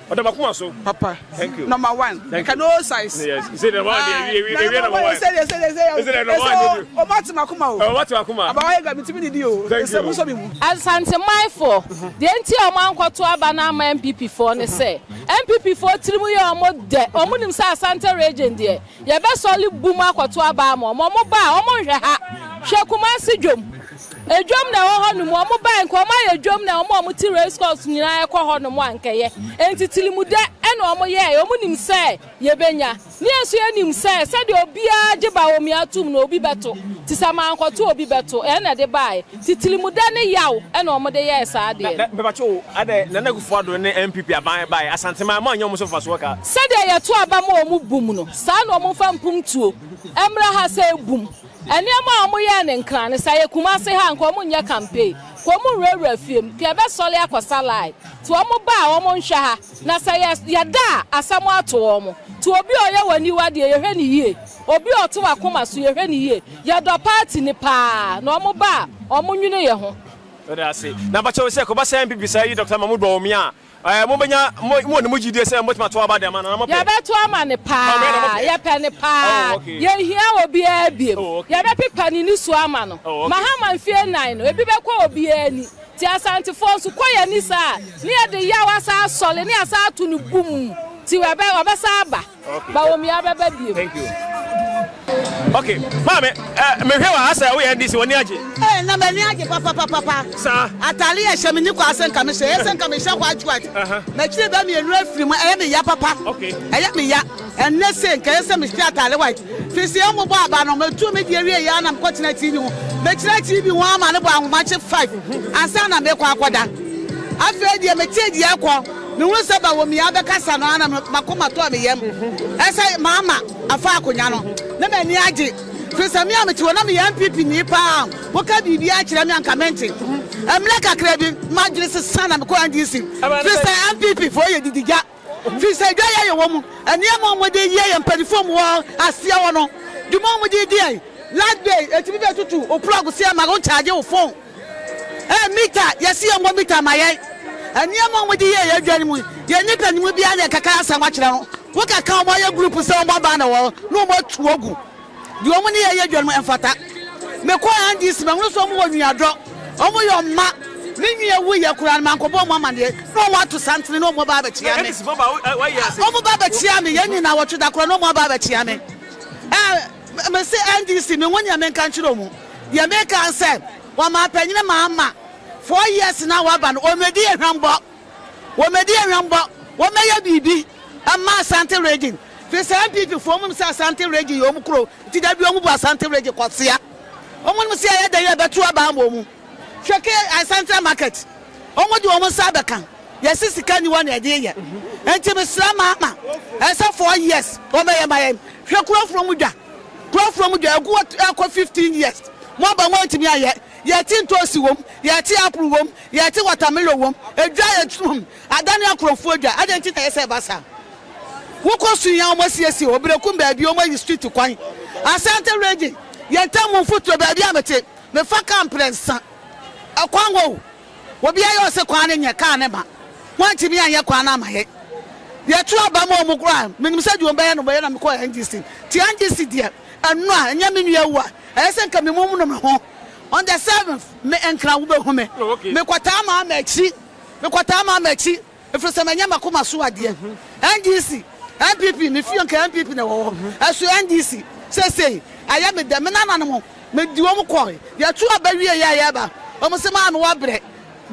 Ɔda makoma so. Papa. Thank you. Number one. Thank you. No size. Yes. Say number one. Ewie ewie number one. Say say say. Say number one. O ma ti makoma o. O ma ti makoma. Aba wa ga mi ti mi di o. Thank you. Sɛ mi mu. Asantemanfoɔ, deɛ nti a wɔn ankɔto aba no amma NPP foɔ ne sɛ, NPP foɔ tiri mu yɛ wɔn dɛ, wɔn nim sɛ Asante region deɛ, yɛbɛsɔle bum akɔto aba ama wɔn, wɔn ba a, wɔn nhwɛ ha, hwɛ Kumasi dwom. Edwam na ɛwɔ hɔ nom, wɔn bae nka wɔn ayɛ dwam na wɔn a wɔte race course nyinaa ɛkɔ hɔ nom a nkɛyɛ. Enti tirimudɛ ɛna wɔn yɛɛe, wɔn nim sɛ yɛbɛnya. Ne yɛn nso yɛnim sɛ sɛdeɛ obiara gye Bawumia tom no obi bɛto, nti sɛ mankɔto obi bɛto, ɛno na ɛde baeɛ. Nti tirimudɛ ne yaw ɛna wɔn de yɛɛ saa adeɛ no. Na mepakyɛ o, adɛn Nana Akufo Addo ne NPP aban baeɛ, Asanteman moanyɛ wɔn so mfasoɔ ka? Sɛdeɛ yɛto aba ma wɔn bum no, saa na wɔn mfa mpomtuo mmra ha sɛ ɛbum. Nneɛma a wɔyɛɛ no Nkran no, sɛ ɛyɛ Kumasi ha a, anka wɔnyɛ campaign. Nka wɔn nwurawura fie mu, nka yɛbɛsɔre akɔsa line. Nti wɔn ba a wɔn nhwɛ ha, na sɛ yɛ yɛda a asɛm ato wɔn. Nti obi a ɔyɛ w'aniwa deɛ yɛhwɛ no yie, obi a ɔte w'akoma so yɛhwɛ no yie. Yɛdɔ party no paa, na wɔn ba a wɔn nwene yɛ ho. Meda ase. Na mpakyɛw sɛ ɛkɔba sɛ NPP saa yi Doctor Mahmood Bawumia a, ɛɛ mobɛnya, mo mowɔ ne mu gyidie sɛ mobɛtumi ato aba de ama no anaa mopɛ? Yɛbɛto ama no Oh, mɛ na paa, mopɛ. yɛpɛ no paa, Oh, okay. yɛnhia obiara biom, Oh, okay. yɛbɛpepa ne nisuo ama no. Oh, okay. Mahama mfie nnan no, ebi bɛkɔ obiara ani. Nti Asantefoɔ nso, kɔ yɛn ani saa a, ne yɛde yaw asan asɔre, ne yɛasan ato no bum, nti ɔbɛ, ɔbɛsan aba. Okay. Bawumia bɛba biom. Thank you. Okay, maame, eh, mehwɛ wɔ ha sɛ woyɛ NDC, w'ani agye. Ee, na m'ani agye papapapapa. Saa. Atare a ɛhyɛ me ni kɔ ase nka mehyɛ, ɛyɛ sɛ nka mehyɛ white white. M'akyiri bɛ mmienu afiri mu, ɛyɛ me ya papa. Okay. Ɛyɛ me ya. Ɛnnɛ sei nka ɛyɛ sɛ mehyɛ atare white. Firi sɛ yɛn bɔ aba no, metu me deɛ wie yɛ na mekɔtena TV ho. Mekyerɛ TV ho ama no bɔ ahomakye 5 ansa na mekɔ akɔda. Afei deɛ metee deɛ ɛkɔ. Mehunu sɛ Bawumia bɛkasa no ara na m'akoma tɔɔ me yam sɛ Mahama afa akonwa no na m'ani agye firi sɛ me a mete hɔ na meyɛ NPP ni paa a woka biribiara kyerɛ me a nka mente. Mmerɛ kakra bi m'adwene sesa na mekɔɔ NDC firi sɛ NPP foɔ yɛ didigya firi sɛ dwa yɛ yɛwɔ mu nneɛma a wɔde yɛ yɛn mpanimfoɔ mu wɔ aseɛ hɔ no dwuma a wɔde di yɛn last day ɛtumi bɛtutu wo plug seɛ ma wo nkyagye wo phone. Ɛɛ mita, yɛse yɛmmɔ mita ma yɛn. Nneɛma a wɔde yɛɛ yɛn adwa no mu, yɛn nnipa no mu biara na yɛkeka asɛm akyerɛ no. Wokeka wɔn ayɛ group sɛ wɔn aba na wɔ na wɔn atu agu. Deɛ wɔn ne yɛn yɛ adwa no mu ɛmfata. Mekɔɔ NDC mahunu sɛ wɔn wɔ nuadɔ, wɔn yɛ ɔmma. Me nua wuiɛ koraa no mankɔbɔ wɔn amaneɛ na wɔn ato santene na wɔn ba abɛkyea me. Wɔn ba abɛkyea me, yɛn nyinaa wɔtwe da koraa na wɔn aba abɛkyea me. Ɛɛ mese NDC menhu nea menka nkyerɛ wɔn. Deɛ meka ne sɛ wɔmanpanyini Mahama four years na waba no wɔmmɛdi yɛ hwambɔ wɔmmɛdi yɛ hwambɔ wɔmmɛyɛ biribi mma Asante region firi sɛ NPP foɔ wɔn nim sɛ Asante region yɛ wɔn kuro nti da bi wɔn bu Asante region kwasea wɔn nim sɛ yɛyɛ dɛn yɛbɛto aba ama wɔn hwɛ ke Asante market wɔn de wɔn nsa abɛka yɛsi sika ni hɔ na yɛde yɛ nti mesrɛ Mahama ɛsɛ 4 years wɔmmɛyɛ ma yɛn hwɛ kuro furo mu dwa. Kurofrom dwa agu hɔ ɛkɔ 15 years mo aba mo antumi anyɛ yɛte ntoosi wom yɛte apple wom yɛte watermelon wom edwa yɛ hmm adane akorɔmfoɔ dwa adɛn nti na ɛyɛ sɛ ɛba saa wokɔ sua wɔn asiesie hɔ berekum baabi wɔn ayi street kwan Asante region yɛn ntam mu mfuturo baabi a mete mefa kaa mprɛnsa ɛkwan hɔ o Obi ayɛ ɔse kwan no nyɛ kaa no ma wantumi anyɛ kwan no ama yɛn yɛto aba ma ɔmo koraa menim sɛ deɛ ɔmo bɛyɛ no bɛyɛ na mekɔɔ NDC nti NDC deɛ ɛno a ɛnyɛ me nua awu a ɛyɛ sɛ nka me mum no me ho on the 7th me nkra wobɛhu me mekɔtaa maa m'akyi mekɔtaa maa m'akyi Ɛfiri sɛ manya m'akoma so adeɛ. NDC, NPP, me fie nka NPP na ɛwɔ hɔ. Ɛso NDC, seesei ayɛ me dɛ. Me nananom, medi wɔn kɔe. Yɛto aba wieeɛ a yɛreba, wɔn se maame woabrɛ.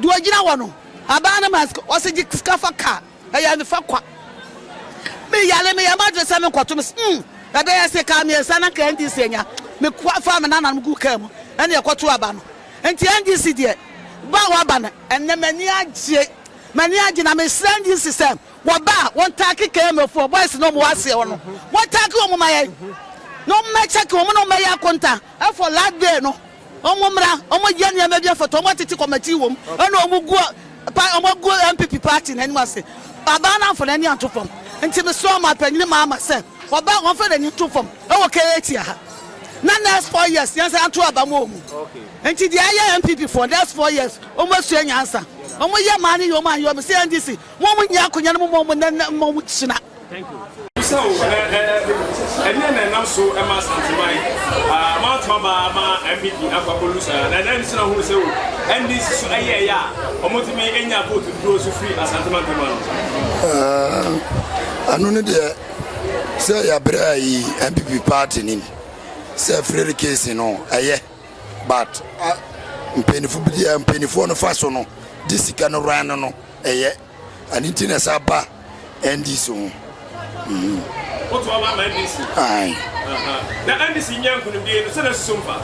Deɛ ɔgyina hɔ no, aban no ma sika, ɔse gye sika fa kaa. Ɛyɛ me fa kwa. Meyare, meyɛ m'adwene sɛ menkɔto. Mese hmm, ɛbɛyɛ se kaa mmiɛnsa na nka NDC anya. Mefaa me nananom guu kaa mu ɛna yɛkɔtoo aba no. Nti NDC deɛ, ba a wɔaba no, ɛnnɛ m'ani agye. M'ani agye na mesrɛ NDC sɛ wɔba a wɔntaake KMA foɔ boys no a wɔwɔ aseɛ hɔ no wɔntaake wɔn ma yɛn na wɔn mmɛ check wɔn na wɔn mmɛyɛ akonta ɛfɔ last day no wɔn mmra wɔn yɛ nneɛma bi afɔtɔ wɔn atete kɔmɛtii wɔm ɛna wɔn gu pa wɔn agu NPP party n'anim ase abaa no amfa n'ani anto fam nti mesrɛ wɔn apanyini maama sɛ wɔba wɔn fa n'ani nto fam ɛwɔ KAT ha na next 4 years yɛn nsa nto aba mu wɔ mu nti deɛ ayɛ NPP foɔ next 4 years wɔn asua nyansa wɔn yɛ maa ne yɛ wɔn anyɛ wɔn sɛ NDC wɔn wɔn nyɛ akonnwa no mu ma wɔn nɛ ma wɔn kyina. Thank you. Bisa o, ɛdeɛn na ɛnam so ma Asanteman moato aba ama NPP akɔ akɔlu saa na ɛnam so na hunu sɛ o NDC so ɛyɛɛyɛ a wɔtumi nya vote dodoɔ so firi Asanteman ntam ano? Ɛno no deɛ sɛ yɛabrɛ ayi NPP party ni sɛ free case no ɛyɛ but mpanyinfo bi deɛ mpanyinfoɔ no fa so no de sika no ran no no ɛyɛ ɛno nti na ɛsɛ aba NDC ho. Woto aba ma NDC? Aye. Na NDC nya nkunimdie no sɛ na susu mfa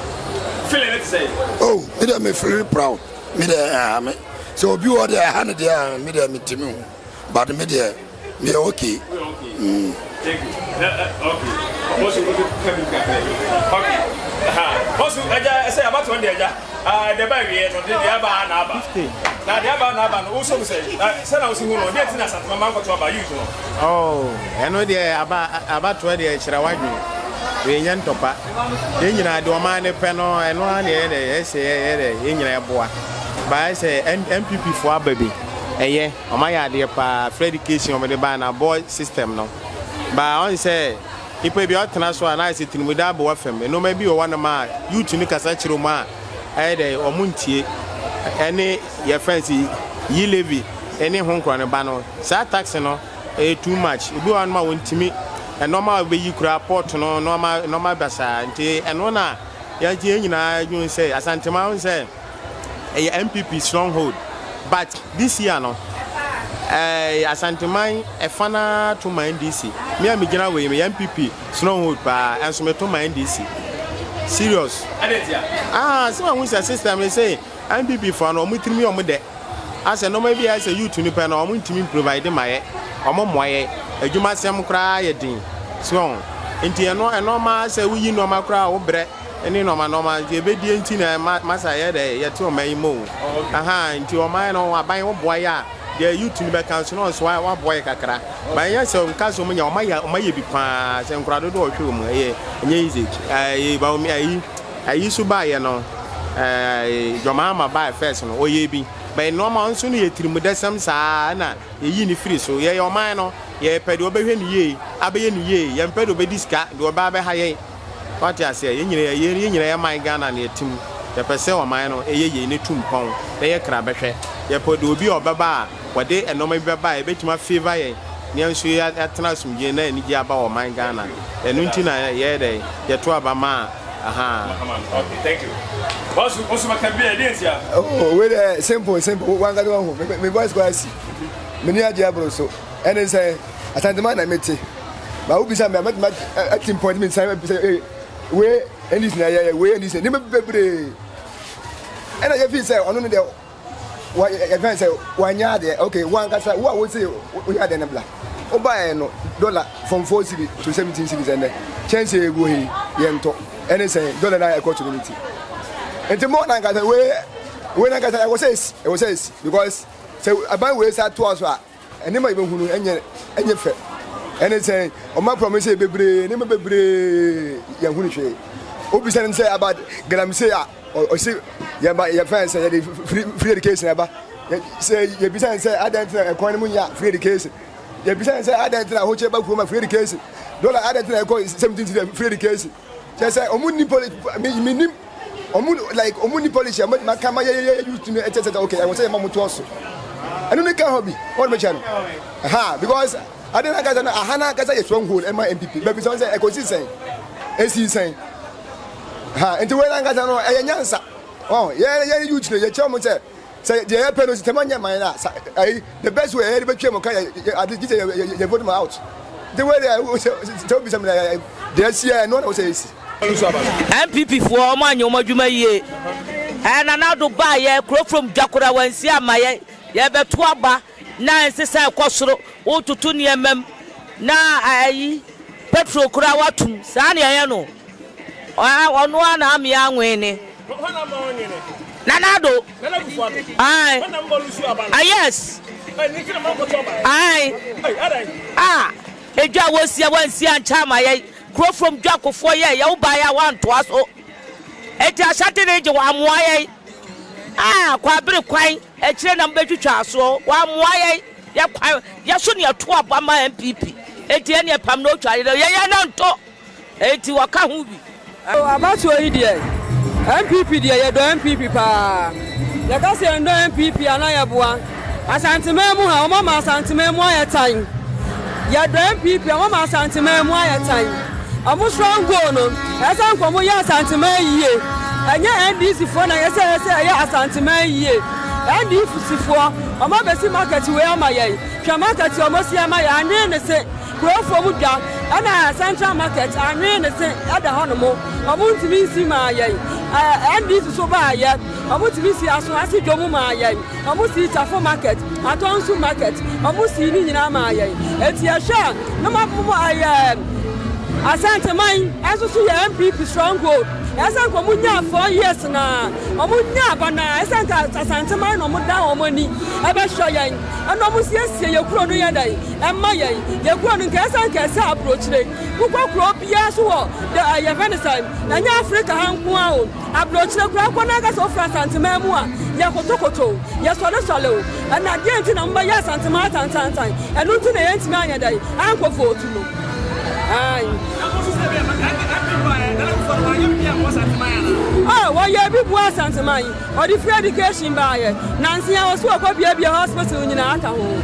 feeling ne te sɛ? Oh, me deɛ me feel proud. Me deɛ ɛha me. Sɛ obi wɔ deɛ ɛha no deɛ me deɛ me ntumi ho. But me deɛ me yɛ okay. Okay. Thank you. Okay. Also, go to Kabi Cafe. Okay. Bɔsu agya ɛsɛ abatoɔ deɛ agya deɛ ba awieɛ no de deɛ aba na aba na deɛ aba na aba no wosɔ mu sɛ na sɛ na wosi hu no deɛ ti na Asantema ma nkɔto aba youth no. Oh ɛno deɛ aba abatoɔ deɛ kyerɛ wadwene wei nyɛ ntɔkwa yɛn nyinaa deɛ ɔman no pɛ no ɛno ara na yɛyɛ dɛ ɛsɛ yɛyɛ dɛ yɛn nyinaa ɛboa ba ɛsɛ NPP foɔ aba bi ɛyɛ wɔn ayɛ adeɛ paa free education wɔn de ba na boy system no ba ɔn sɛ Nipa bi a ɔtena so a na ayɛ sɛ tirimude aboa fam. Nnoɔma bi wɔ hɔnom a youth no kasa kyerɛ wɔn a ɛyɛ dɛ wɔn ntie. Ɛne yɛfrɛ no sɛ yi levy ɛne ho nkorɔ no ba no. Saa tax no ɛyɛ too much. Obi wɔ hɔnom a wɔntumi nnoɔma a wɔbɛyi koraa port no nnoɔma nnoɔma basaa nti ɛno na yɛn nyinaa dwene sɛ Asantema ho sɛ ɛyɛ NPP stronghold but this year no eh, Asanteman ɛfa no ara to ma NDC. Me a megyina wei meyɛ NPP stronghold paa ɛnso meto ma NDC. Serious. Ah, sɛ wahu sɛ system no sɛ NPP foɔ no wɔn tirim yɛ wɔn dɛ. Asɛ nneɛma bi a ɛsɛ youth no pɛ no wɔn ntumi provide ma yɛ, wɔn mmoa yɛ. Adwumasɛm koraa yɛ den. So nti ɛno ɛnɔɔma sɛ woyi nneɛma koraa a wobrɛ. ne nɔɔma nɔɔma nti ebedie nti na masa yɛ dɛ yɛte ɔman yi mu o ahaa nti ɔman no aban wo boa yɛ a deɛ youth no bɛka nso na ɔnso waboa yɛ kakra ba ɛnyɛ sɛ nka sɛ ɔmo nya ɔma yɛ ɔma yɛ bi paa sɛ nkora dodo ɔhwɛ ɔmo ɛyɛ ɛnyɛ easy ɛɛ ba ɔmo ayi ayi so ba yɛ no ɛɛ dwɔmaama ba first no ɔyɛ bi bɛn nɔɔma nso no yɛ tirimudɛsɛm saa na yɛyi ne firi so yɛyɛ ɔman no yɛpɛ deɛ ɔbɛhwɛ ne yie abɛyɛ ne yie yɛmpɛ deɛ ɔbɛdi sika deɛ ɔbɛ abɛha yɛn. Wate aseɛ? Yɛn nyinaa, yɛn, yɛn nyinaa yɛ man Ghana na yɛte mu. Yɛpɛ sɛ ɔman no yɛ yie na ɛtu mpɔn na ɛyɛ krabɛhwɛ. Yɛpɛ deɛ obi a ɔbɛba a ɔde nnoɔma bi bɛba a ɛbɛtumi a favour yɛn na yɛn nso yɛatena asomdwoeɛ na anigyeɛ aba wɔ ɔman Ghana. Ɛno nti na yɛyɛ dɛn? Yɛto aba maa ahaa. Okay, thank you. Boss, wo nso bɛka bi a ɛdeɛn ntia? Oh, wei deɛ simple simple wankasa wahu me me voice kɔ asi me ni agye aboro so ɛne sɛ Asantema na mete Ma wobisa me a, mɛtumi ati mpɔn me nsa sɛ ee wei NDC na ɛyɛ wei NDC nneɛma bebree ɛna yɛfi sɛ ɔno no deɛ yɛfɛn sɛ wanyɛ adeɛ okay wankasa wo a wose woyɛ adeɛ no bla wobaeɛ no dɔla from 4 cedi to 17 cedis ɛnɛ kyɛnse egu hei yɛntɔ ɛne sɛn dɔla no a ɛkɔ soro no ti nti mo nankasa wei wei nankasa ɛwɔ sɛ esi ɛwɔ sɛ esi because sɛ aban wei sa toa so a Nneɛma a yɛbɛhu no nyɛ nyɛ fɛ. Ɛne sɛ ɔma promise bebree nneɛma bebree yɛnhu no hwee. Wobisa no sɛ about galamsey a ɔse yɛba yɛfɛn sɛ yɛde free free education ɛba. Sɛ yɛbisa no sɛ adɛn nti na ɛkwan no mu nyɛ free education. Yɛbisa no sɛ adɛn nti na ahokyere ba kurom a free education. Dɔla adɛn nti na ɛkɔ 17 cedis free education. Kyerɛ sɛ ɔmo ni policy mi nim ɔmo like ɔmo ni policy a ɔmo aka ma yɛ yɛ youth no ɛkyɛ sɛ okay ɛwɔ sɛ yɛ ma ɔmo to ɔso ɛno ne ka ho bi wɔn mo kyɛ no ha because ade na kasa no aha na kasa yɛ stronghold ɛma NPP baabi sɛ sɛ ɛkɔsi sɛn esi sɛn ha nti wɔn ankasa no ɛyɛ nyansa ɔ yɛ yɛ youth no yɛ kyerɛ ɔmo sɛ. Sɛ deɛ yɛpɛ no sɛ moanyɛ man no a sa ayi the best way yɛde bɛtwa mu ka yɛ ade gye sɛ yɛ yɛ vote mo out nti wei deɛ sɛ sɛ wobisa me na deɛ asi ɛ ɛno na wo sɛ ɛsi. NPP foɔ ɔmo anyɛ ɔmo adwuma yie ɛɛ Nana Addo baayɛ kuro from dwakora wansi ama yɛ yɛbɛto aba na nsesa ɛkɔ soro wototo nneɛma mu na ayi petrol koraa watum saa na yɛyɛ no ɔno ara na amea anwene Nana Addo ae ah yes ae ah edwa a wɔsi a wɔansi ankyɛ ama yɛ kuro from dwa kofoɔ yɛ yɛ wo baeɛ a wɔantoa so eti Ashanti region wɔamoa yɛ ah kwabere kwan akyire na mobɛtwitwa asoɔ wɔamoa yɛ yɛ kwan yɛ so ne ɛto aba ma NPP eti ɛne ɛpam na otwa yɛ yɛ na nto Enti wɔka ho bi. Oh abatoɔ yi deɛ NPP deɛ yɛdɔ NPP paa yɛka sɛ yɛndɔ NPP a na yɛboa Asanteman mu ha wɔn ama Asanteman mu ayɛ tan yɛdɔ NPP a wɔn ama Asanteman mu ayɛ tan wɔn strong goal no ɛsɛ nka wɔn yɛ Asanteman yie ɛnyɛ NDC foɔ na ɛsɛ ɛsɛ ɛyɛ Asanteman yie NDC foɔ wɔn abɛsi market wei ama yɛn hwɛ market wɔn asi ama yɛn anwene ne se Kurofo mu dwa na Central Market anwene ne se da hɔ nom. Ɔmo ntumi nsi maa yɛn. NDC so baa yɛ, ɔmo tumi sii Asoase dwom maa yɛn. Ɔmo sii Tafo Market, Atɔnsu Market, ɔmo sii ne nyinaa maa yɛn. Enti yɛhwɛ a, na mo mo ɛyɛ Asanteman nso so yɛ NPP stronghold. Ɛsɛ nka ɔmo nyaa 4 years na ɔmo nya aba na ɛsɛ nka Asanteman na ɔmo dan ɔmo ani ɛbɛhwɛ yɛn ɛna ɔmo siesie yɛ kuro no yɛ dɛn ɛma yɛn yɛ kuro no nka ɛsɛ nka ɛsɛ aburokyire wokɔ kuro biara so wɔ de ɛyɛ fɛ ne sɛn ɛnyɛ Africa ha nko ara o aburokyire koraa kɔ na aka sɛ wofiri Asanteman mu a yɛ kotokoto yɛ sɔlesɔle o ɛna deɛ nti na mo bɛyɛ Asanteman atantantan ɛno nti na yɛntumi anyɛ dɛn ankɔ vote no. Ae. Oh, wɔyɛ bi boa Asanteman. Ɔde free education baayɛ. Nanse a ɔso ɔkɔ biabia hospital nyinaa aka ho.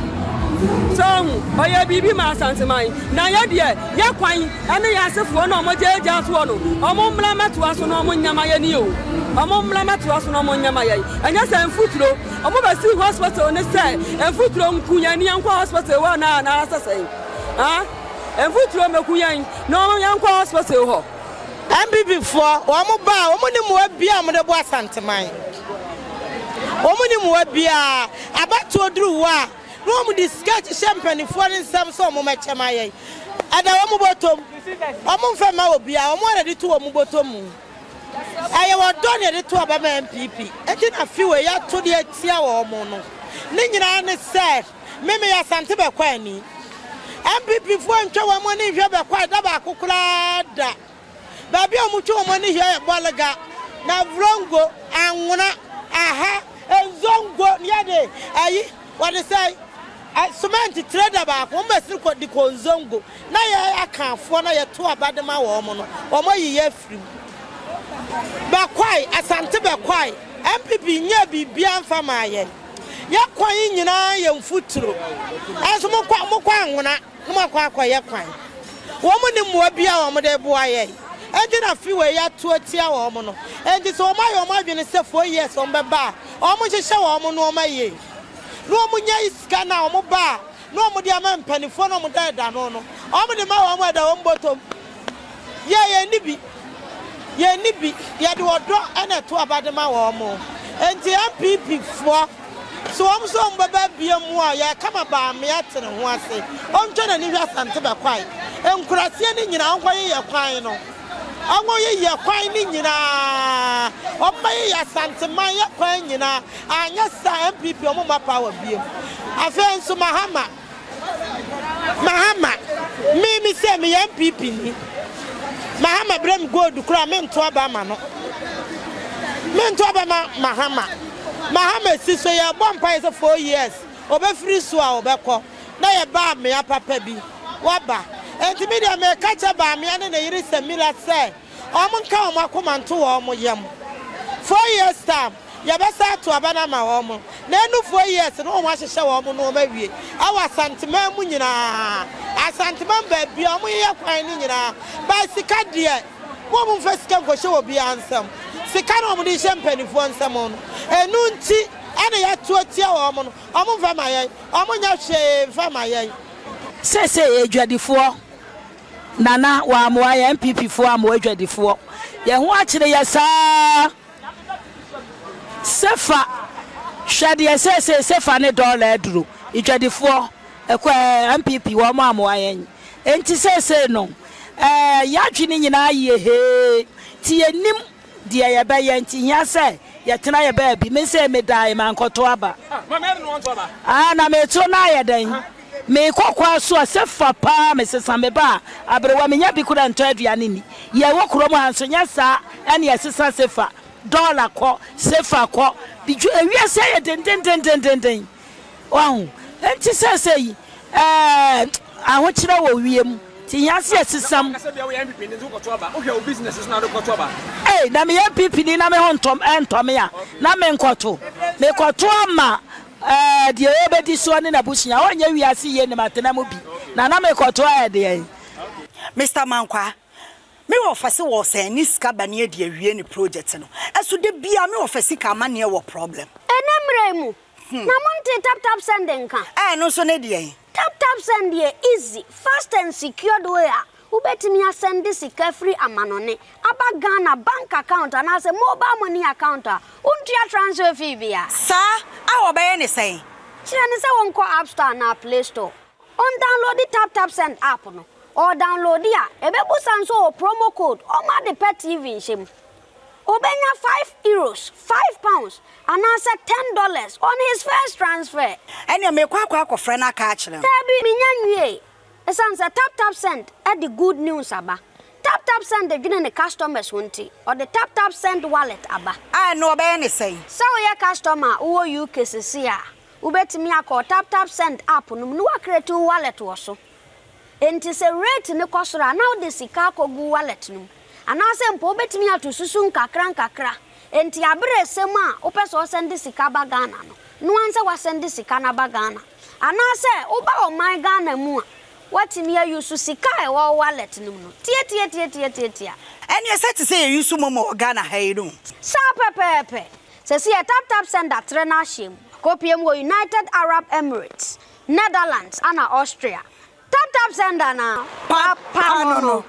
So ɔho, ɔyɛ biribi ma Asanteman. Na yɛ deɛ, yɛ kwan ɛne yɛ asefoɔ na ɔmo gyaagyaa soɔ no, ɔmo mmra mmɛtoa so na ɔmo nyɛ ma yɛn ni o. Ɔmo mmra mmɛtoa so na ɔmo nyɛ ma yɛn. Ɛnyɛ sɛ mfuturo, ɔmo bɛsii hospital ne sɛ mfuturo nku yɛn ne yɛnkɔ hospital hɔ anaa anaasɛ sɛn. Ah, mfuturo mmɛku yɛn na yɛnkɔ hospital hɔ. NPP foɔ wɔn ba a wɔn ni mmoa biara a wɔn de boa Asanteman. Wɔn ni mmoa biara. Abatoɔ duru hɔ a na wɔn de sika hyehyɛ mpaninfoɔ no nsam sɛ wɔn mmɛkyɛ ma yɛn. Ɛda wɔn bɔtɔm. Wɔn mfa mma obiara. Wɔn ara na ɛde to wɔn bɔtɔ mu. Ɛyɛ ɔdɔ na yɛde to aba ma NPP. Enti na afe wei yɛato de atia wɔn no. Ne nyinaa ne sɛ. Me meyɛ Asante Bɛkwaani. NPP foɔ ntwa wɔn ani nhwɛ Bɛkwae da baako koraa da. Baabi a wɔtwa wɔn ani hwɛ yɛ Bɔlega, Navrongo, Anwona, Aha, Nzongo ne yɛde ayi wɔde sɛ cement trader baako wɔn bɛsene kɔ de kɔ Nzongo na yɛ Akanfoɔ na yɛto aba de ma wɔn no wɔn ayi yɛ afiri mu. Bɛkwae, Asante Bɛkwae, NPP nyɛɛ biribiara mfa maa yɛn. Yɛ kwan yi nyinaa yɛ mfuturo. Ɛnso mokɔ mokɔ anwona na moakɔ akɔyɛ kwan. Wɔn nni mmoa biara a wɔde reboa yɛn. Enti na afe wei yɛato atia wɔn no. Enti sɛ wɔayɛ wɔn adwene sɛ 4 years wɔbɛba a, wɔnhyehyɛ wɔn nnoɔma yie. Na wɔnya sika no a wɔba a na wɔde ama mpanimfoɔ na wɔda ɛda no no, wɔde ma wɔn a ɛda wɔn bɔtɔm. Yɛ yɛnni bi. Yɛnni bi. Yɛde ɔdɔ na ɛto aba de ma wɔn. Enti NPP foɔ, sɛ wɔn nso wɔn bɛba abie mu a, yɛreka ma Bawumia te ne ho ase. Ɔntwa n'ani hwɛ Asante Bɛkwae. Nkuraseɛ no nyinaa, ɔnkɔyeyɛ kwan no. Ɔnkɔyeyɛ kwan no nyinaa. Ɔmmɛyeyɛ Asanteman yɛ kwan nyinaa. Anyɛ saa a, NPP wɔn mma power biem. Afei nso Mahama. Mahama, me me sɛ meyɛ NPP ni. Mahama brɛ me gold koraa mento aba ma no. Mento aba ma Mahama. Mahama si so yɛbɔ mpaeɛ sɛ 4 years ɔbɛfiri so a ɔbɛkɔ na yɛ Bawumia papa bi waba. Enti me deɛ meka kyɛ Bawumia ne ne yere Samira sɛ wɔn nka wɔn akoma nto wɔn yam. 4 years time yɛbɛsa ato aba no ama wɔn na ɛnu 4 years no wɔn ahyehyɛ wɔn nneɛma awie ɛwɔ Asanteman mu nyinaa. Asanteman baabi a wɔn yɛ kwan no nyinaa. Ba sika deɛ mo a momfa sika nkɔhyɛ wɔ biara nsam. Sika na wɔn de hyɛ mpanimfoɔ nsam no. Ɛnu nti ɛna yɛato atia wɔn no. Wɔn mfa ma yɛn. Wɔn nyɛ hwee mfa ma yɛn. Seesei adwadifoɔ Nana wɔamoa yɛn NPP foɔ amoa adwadifoɔ. Yɛn ho akyere yɛ saa. Sefa hwɛ deɛ seesei sefa ne dɔla aduro. Adwadifoɔ ɛkɔ ɛɛ NPP wɔn amoa yɛn. Enti seesei no ɛɛ yɛadwene nyinaa yɛ hee. Nti yɛnnim deɛ yɛbɛyɛ nti hia sɛ yɛtena yɛ baabi. Me sɛ medae mankɔto aba. Ah, na meto no ayɛ dɛn? Meekɔ kwa so a sɛ fa paa mesesa me ba a aberewa menya bi koraa ntɔ aduane nni. Yɛwɔ kurom ha nso nyɛ saa ɛne ɛsesa sefa, dɔla kɔ, sefa kɔ. Bidwo ewiase ayɛ dendendendenden. Wahu? Enti seesei ɛɛ ahokyerɛ wɔ wiem nti hia sɛ yɛsesam. Ei, na meyɛ NPP ni na me ho ntɔ ɛntɔ me a, na menkɔto. Mekɔto ama ɛɛ deɛ ɔrebɛdi soɔ ne n'abusua. Ɔnyɛ wiase yie ne matena mu bi. Na na mekɔto ayɛ deɛn? Mr. Mankwa, me wɔfa se wɔ sɛn ne sika ba ne adi awie ne project no. Ɛso de bia me wɔfa sika amanneɛ wɔ problem. Ɛnɛ mmerɛ mu, na monte Tap Tap Send nka. Ɛno nso ne deɛn? Tap Tap Send yɛ easy, fast and secured way a wobɛtumi asend sika firi amanɔne aba Ghana bank account anaasɛ mobile money account a wontua transfer fee bia. Saa a wɔbɛyɛ ne sɛn? Kyerɛ ne sɛ wɔnkɔ App Store anaa Play Store. Ɔndownload Tap Tap Send app no. Ɔdownload a, ɛbɛbusa nso wɔ promo code ɔma de pɛ TV nhyɛ mu. Obenya €5, £5 anaasɛ $10 on his first transfer. Ɛnneɛ merekɔ akɔ akɔfrɛ no aka akyerɛ no. Daabi, mennya nwiei. Esiane sɛ TapTapSend de good news aba. TapTapSend dwene ne customers ho nti, ɔde TapTapSend Wallet aba. A ɛno ɔbɛyɛ ne sɛn? Sɛ woyɛ customer a wowɔ UK seesei a, wobɛtumi akɔ TapTapSend app no mu na woacreate wo wallet wɔ so. Enti sɛ rate no kɔ soro a, na wode sika akɔgu wo wallet no mu. Anaasɛ mpo wobɛtumi ato susu nkakrankakra. Enti aberɛ ɛsɛ mu a wopɛ sɛ ɔsɛnde sika ba Ghana no, noa nsɛ woasɛnde sika no aba Ghana. Anaasɛ woba ɔman Ghana mu a, woatumi ayusu sika a ɛwɔ wo wallet no mu no tiatiatiatiatiatia. Ɛneɛ sɛ te sɛ yɛyusu momo wɔ Ghana ha yi no. Saa pɛpɛɛpɛ! Sɛsi yɛ TapTapSend atrɛ n'ahyeɛ mu, akɔpie mu wɔ United Arab Emirates, Netherlands ana Austria. TapTapSend anaa? Papa no no!